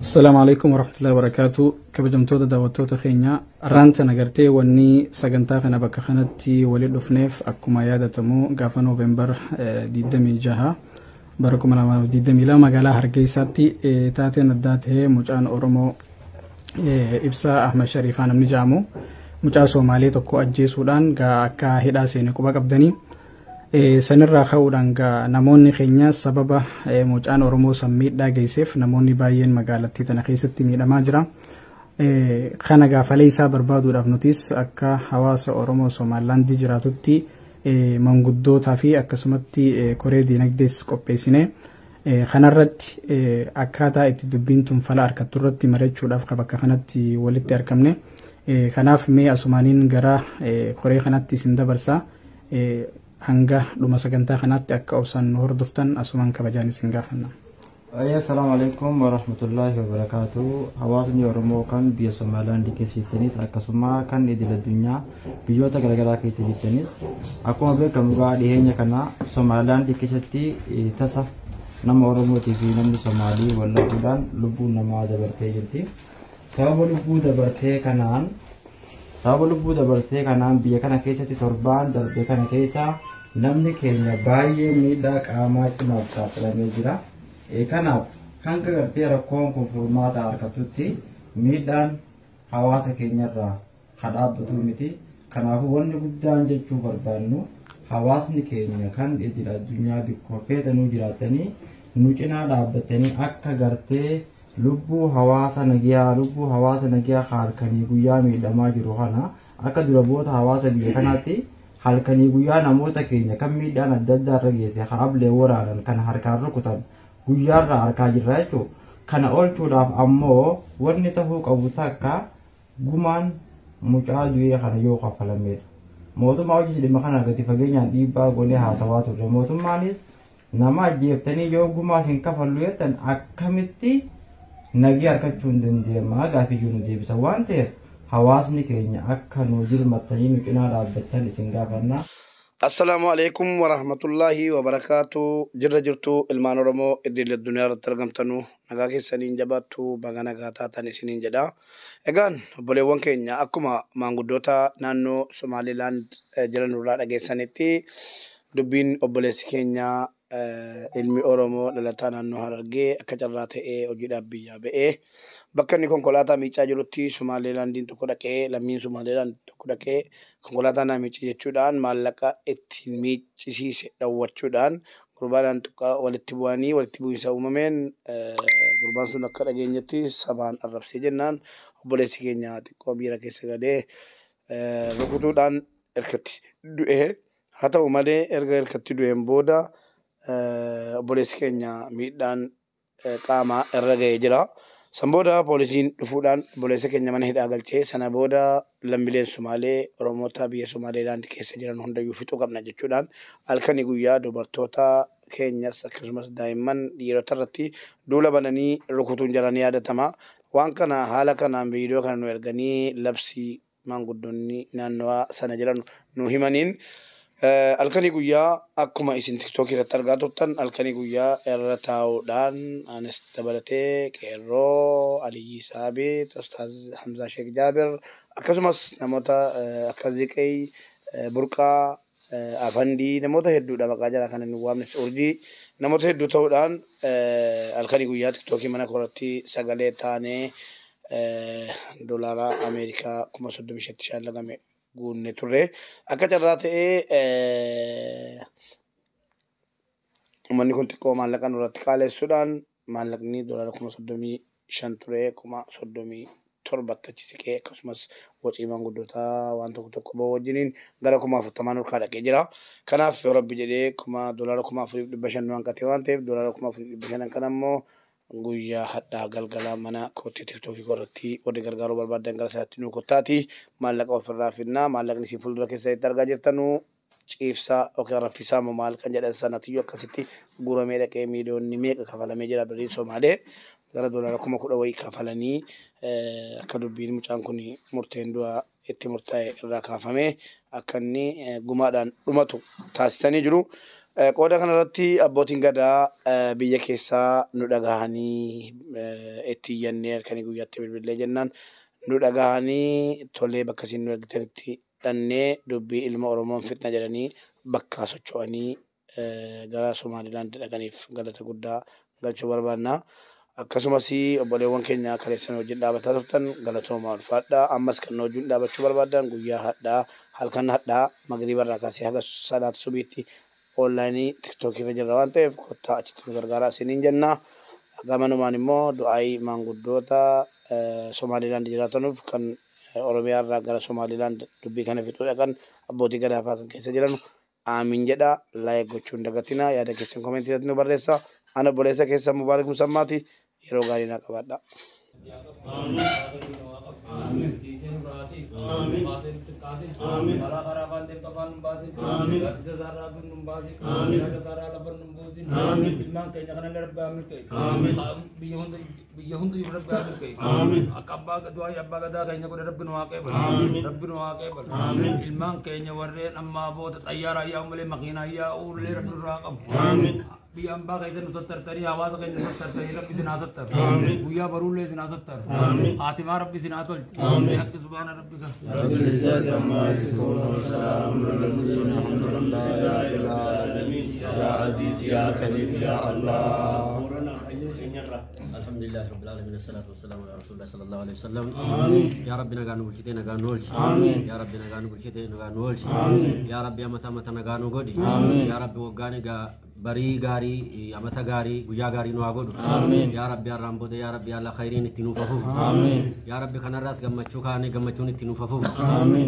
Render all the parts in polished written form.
Assalaamu alaikum warahmatullahi wabarakaatu. Kabajamtoota daawwattoota keenya, arraan sana gartee wanni sagantaa kana bakka kanatti waliin dhufneef, akkuma yaadatamu gaafa Noovembar 26 bara 2022 magaalaa Hargeysaatti taateen addaa ta'ee mucaan Oromoo Ibsaa Ahmad Shariifaa namni jedhamu mucaa Somaalee tokko ajjeesuudhaan akka hidhaa seene quba qabdanii. Sanirraa ka'uudhaan gaa namoonni keenya sababa mucaan Oromoo san miidhaa geesseef namoonni baay'een magaalattii tana keessatti miidhamaa jira. Kana gaafalee isaa barbaaduudhaaf nutis akka hawaasa Oromoo Somaalilaandii jiraatutti manguddootaa fi akkasumatti koree diinagdees qopheessine. Kanarratti akkaataa itti dubbiin tun fala argattu irratti mari'achuudhaaf bakka kanatti walitti argamne. Kanaaf mee asumaaniin gara koree kanatti isin dabarsa. Hanga dhuma sagantaa kanaatti akka obsaan nu hordoftan asumaan kabajaan isin gaafanna. Assalaamu alaikum warahmatullahi wabarakaatu. Hawaasni Oromoo kan biyya Somaalilaandii keessa jirtanis, akkasuma kan idil addunyaa biyyoota garaagaraa keessa jirtanis, akkuma beekamu egaa dhiyeenya kana Somaalilaandii keessatti tasa nama Oromootii fi namni Somaalii wal dhabuudhaan lubbuun namaa dabartee jirti. Sababa lubbuu dabartee kanaan biyya kana keessatti torbaan darbe kana keessa namni keenya baay'ee miidhaa qaamaa cimaaf saaxilamee jira. Kanaaf hanga gartee rakkoon kun furmaata argatutti miidhaan hawaasa keenyarraa kan dhaabbatu miti. Kanaafuu wanni guddaan jechuu barbaannu, hawaasni keenya kan idil addunyaa bikkoo feetanuu jiraatanii nu cinaa dhaabbatanii akka gartee lubbuu hawaasa nagiyaa halkanii guyyaa miidhamaa jiru kana, akka dura bu'oota hawaasa biyya kanaatti halkanii guyyaa namoota keenya kan miidhaan adda addaa irra geesse, hablee waraanan, kan harkaan rukutan guyyaarraa harkaa jirra jechuudha. Kana oolchuudhaaf ammoo wanni tahuu qabu takka gumaan mucaa du'ee kana yoo kaffalameedha. Mootummaa hojii dhimma kana gadi fageenyaan dhiibbaa goonee haasawaa turre. Mootummaanis nama ajjeeftanii yoo gumaa hin kafallu jettan akkamitti nagii argachuu hin dandeema gaaffii nu deebisa waan ta'eef, hawaasni keenya akka nu jirmattanii nu cinaa dhaabbattan isin gaafanna. Assalaamu alaikum warahmatullahi wabarakaatu. Jirra jirtu, ilmaan Oromoo idil addunyaa irratti argamtanu, nagaa keessaniin jabaattu, baga nagaa taatan isiniin jedha. Egaan obboleewwan keenya, akkuma maanguddoota naannoo Somaalilaand jiran irraa dhageessanitti, dubbiin obboleessi keenya ilmi Oromoo dhalataa naannoo Harargee akka carraa ta'ee hojiidhaaf biyyaa ba'ee bakka inni konkolaataa miicaa jirutti Somaalilaandiin tokko dhaqee, lammiin Somaalilaand tokko dhaqee konkolaataa naa miici jechuudhaan maallaqa ittiin miiccisiise dhawwachuudhaan gurbaadhaan xiqqaa walitti bu'anii, walitti bu'iinsa uumameen gurbaan sun akka dhageenyetti sabaan arrabsee jennaan obboleessi keenya xiqqoo miira keessa galee rukutuudhaan harkatti du'e. Haa ta'u malee, erga harkatti du'een booda obboleessi keenya miidhaan qaamaa irra ga'ee jira. San booda poolisiin dhufuudhaan obboleessa keenya mana hidhaa galchee, sana booda lammiileen Sumaalee Oromoota biyya Somaalilaand keessa jiran hundayyuu fixuu qabna jechuudhaan halkanii guyyaa dubartoota keenyas akkasumas daa'imman dhiirota irratti duula bananii rukutuun jara ni yaadatama. Waan kana haala kanaan viidiyoo kana nu erganii labsii maanguddoonni naannawaa sana jiran nu himaniin, halkanii guyyaa akkuma isin TikTokii irratti argaa turtan halkanii guyyaa irra taa'uudhaan anis dabalatee qeerroo Aliyyi Saabit, Ustaaz Hamzaa Sheekh Jaabir, akkasumas namoota akka Ziqee Burqaa Afandii, namoota hedduudha, maqaa jara kan inni waamnes urjii, namoota hedduu ta'uudhaan halkanii guyyaa TikTokii mana koorratti sagalee taanee doolaara Ameerikaa 35,000tti shallagame guunne turre. Akka carraa ta'ee uummanni kun xiqqoo maallaqa nurratti qaalessuudhaan maallaqni doolaara 35,000 ture 37,000tti achi siqee, akkasumas wacii maanguddootaa waan tokko tokko bahu wajjiniin gara 40,000 ol dhaqee jira. Kanaaf yoo Rabbi jedhee doolaara 4,500 nu hanqatee waan ta'eef, doolaara 4,500 kana immoo guyyaa hadhaa galgala mana kootti TikTokii irratti warri gargaaruu barbaadan gara isaatti nu kottaati. Maallaqa ofirraa finnaa. Maallaqni isin fuuldura keessatti argaa jirtanu ciibsaa yookaan raffisaa moo maal kan jedhan sanatiyyuu akkasitti guuramee dhaqee miiliyoonni meeqa kafalamee jira. Birriin Somaalee gara doolaara 10,000 wayii kafalanii akka dubbiin mucaan kun murteen du'aa itti murtaa'e irraa kaafamee akka inni gumaadhaan dhumatu taasisanii jiru. Qooda kanarratti abbootiin gadaa biyya keessaa nu dhagahanii itti iyyannee halkanii guyyaatti bilbilee jennaan nu dhagahanii tolee bakka isin nu argitanitti dhannee dubbii ilma Oromoon fitna jedhanii bakka socho'anii gara Somaalilaand dhaqaniif galata guddaa galchuu barbaanna. Akkasumas obboleewwan keenya kaleessan wajjin dhaabataa turtan galatoomaa ulfaadhaa. Ammas kan wajjin dhaabachuu barbaadan guyyaa hadhaa halkan hadhaa magriiba irraa kaasee haga salaata subiitti onlaayinii tiktookii irra jirra waan ta'eef kottaa achitti nu gargaaraa isiniin jenna. Gamanumaan immoo du'aayii maanguddoota Somaalilaand jiraatanuuf kan Oromiyaa irraa gara Somaalilaand dubbii kana fixuu dhaqan abbootii gadaa fa'aa kan keessa jiran aamin jedha. Like gochuu hin dagatinaa. Yaada keessan komentii irratti nu barreessaa. Ana obboleessa keessan Mubaarak Musammaati. Yeroo gaarii naa qabaadhaa. Biyya ambaa keessa nu sattartanii hawaasa keenya sattartanii rabbi isin haa sattaru. Guyyaa baruullee isin haa sattaru. Haatimaa rabbi isin haa tolchu. Haqqi subhaana rabbika. Rabbil izzati ammaa yasifuun wassalaamun alal mursaliin alhamdulillahi rabbil aalamiin. Yaa Aziz yaa Kariim yaa Allah. Alhamdulillah rabbil alamin wassalatu wassalamu ala rasulillah sallallahu alaihi wasallam. Yaa Rabbi nagaa nu bulchitee nagaa nu oolchi. Yaa Rabbi nagaa nu bulchitee nagaa nu oolchi. Yaa Rabbi amata amata nagaa nu godhi. Yaa Rabbi waggaan egaa barii gaarii amata gaarii guyyaa gaarii nu haa godhu. Yaa Rabbi har'aan booda yaa Rabbi Allah khayriin itti nuuf hafuuf. Yaa Rabbi kanarraas gammachuu kaanee gammachuun itti nuuf hafuuf.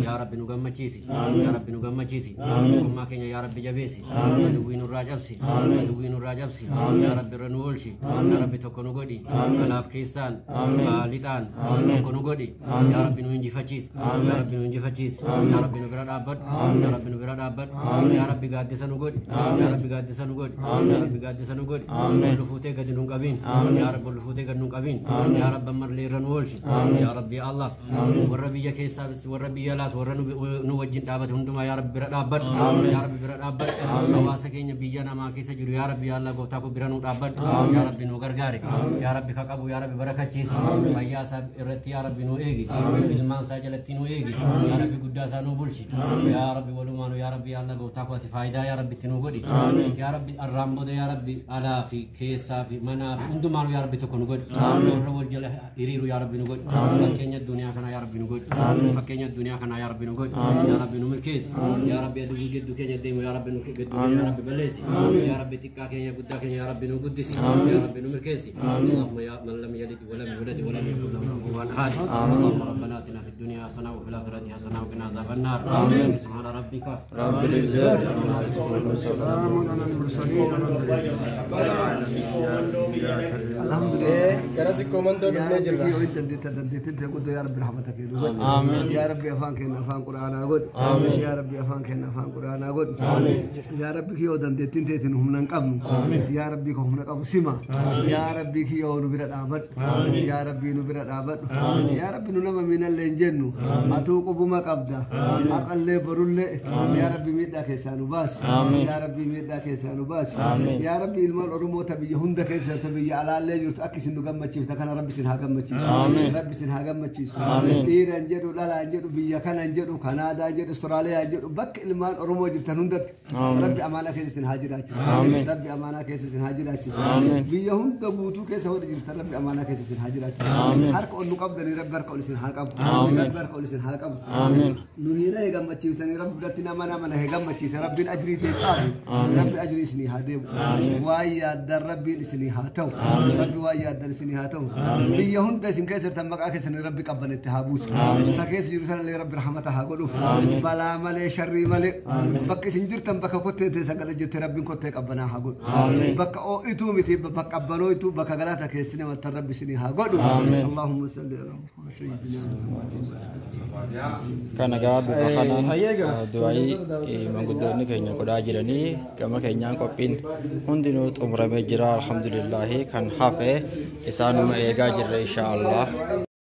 Yaa Rabbi nu gammachiisi. Yaa Rabbi nu gammachiisi. Ogummaa keenya yaa Rabbi jabeessi. Aduwwii nurraa cabsi. Aduwwii nurraa cabsi. Yaa Rabbi irra nu oolchi. Yaa Rabbi tokko nu godhi. Alaaf keessaan lixaan tokko nu godhi. Yaa Rabbi nu injifachiisi. Yaa Rabbi nu injifachiisi. Yaa Rabbi nu bira dhaabbadhu. Yaa Rabbi nu bira dhaabbadhu. Yaa Rabbi gaaddisa nu godhi. Yaa Rabbi gaaddisa nu godhi. Yaa Rabbi gaaddisa nu godhi. Ol fuutee gadi nu hin qabiin. Yaa Rabbi ol fuutee gadi nu hin qabiin. Yaa Rabbi ammallee irra nu oolchi. Yaa Rabbi yaa Allah warra biyya keessaas warra biyya alaas warra nu wajjin dhaabate hundumaa yaa Rabbi bira dhaabbadhu. Yaa Rabbi bira dhaabbadhu. Hawaasa keenya biyya namaa keessa jiru yaa Rabbi yaa Allah gooftaa koo bira nu dhaabbadhu. Yaa Rabbi nu gargaari. Yaa Rabbi ka qabu yaa Rabbi barakachiisi. Fayyaa isaa irratti yaa Rabbi nu eegi. Ilmaan isaa jalatti nu eegi. Yaa Rabbi guddaa isaa nu bulchi. Yaa Rabbi walumaanu yaa Rabbi yaa Allah gooftaa koo ati faayidaa yaa Rabbi itti nu godhi. Yaa Rabbi arraan booda yaa Rabbi alaa fi keessaa fi manaa fi hundumaanu yaa Rabbi tokko nu godhi. Warra wal jala hiriiru yaa Rabbi nu godhi. Fakkeenya addunyaa kanaa yaa Rabbi nu godhi. Fakkeenya addunyaa kanaa yaa Rabbi nu godhi. Yaa Rabbi nu milkeessi. Yaa Rabbi aduu gidduu keenya deemu yaa Rabbi nu gidduu keenya yaa Rabbi balleessi. Yaa Rabbi xiqqaa keenya guddaa keenya yaa Rabbi nu guddisi. Yaa Rabbi nu milkeessi. اللهم يا من لم يلد ولم يولد ولم يكن له كفوا احد. اللهم ربنا اتنا في الدنيا حسنه وفي الاخره حسنه وقنا عذاب النار. سبحان ربك رب العزة عما يصفون وسلام على المرسلين. Alhamdulillah. Gara Sikkoo-Mandoo dhufnee jirra. Yaa Rabbi rahmata kee nu godhi. Yaa Rabbi afaan keenya afaan Quraanaa godhi. Yaa Rabbi afaan keenya afaan Quraanaa godhi. Yaa Rabbi kiyyoo dandeettiin teetiin humna hin qabnu. Yaa Rabbi ka humna qabu sima. Yaa Rabbi kiyyoo nu bira dhaabadhu. Yaa Rabbi nu bira dhaabadhu. Yaa Rabbi nu nama miinallee hin jennu. Atuu qubuma qabda. Har'allee borullee. Yaa Rabbi miidhaa keessaa nu baasi. Yaa Rabbi miidhaa keessaa nu baasi. Yaa Rabbi ilmaan Oromoo ta biyya hunda keessa jirtu biyya alaallee jirtu akka isin nu gammachiifta kana Rabbi isin haa gammachiisu. Rabbi isin haa gammachiisu. Dhiira hin jedhu dhalaa hin jedhu biyya kana hin jedhu Kanaadaa hin jedhu Austraaliyaa hin jedhu bakka ilmaan Oromoo jirtan hundatti Rabbi amaanaa keessa isin haa jiraachisu. Rabbi amaanaa keessa isin haa jiraachisu. Biyya hunda guutuu keessa warri jirtan Rabbi amaanaa keessa isin haa jiraachisu. Harka ol nu qabdanii Rabbi harka ol isin haa qabu. Rabbi harka ol isin haa qabu. Nu hina gammachiiftanii Rabbi biratti nama nama na gammachiisa Rabbiin ajrii ta'e xaafi. Rabbi ajrii isinii haa deemu. Waan yaaddan Rabbiin isinii haa ta'u. Rabbi waan yaaddan isinii haa ta'u. Biyya hunda isin keessa jirtan maqaa keessanii Rabbi qabbanetti haa buusu. Ta keessa jiru sanallee Rabbi rahmata haa godhuuf. Balaa malee sharrii malee bakka isin jirtan bakka kottee teessan qala jettee Rabbiin kottee qabbanaa haa godhu. Bakka oo'ituu miti bakka qabbanoo'ituu bakka galaata keessi namattan Rabbi isinii haa godhu. Allahumma salli ala Muhammad sayyidina Kana egaa bifa kanaan du'aayii manguddoonni keenya godhaa jiranii gama keenyaan qophiin hundinuu xumuramee jira alhamdulillaahi kan hafe isaanuma eegaa jirra insha Allah.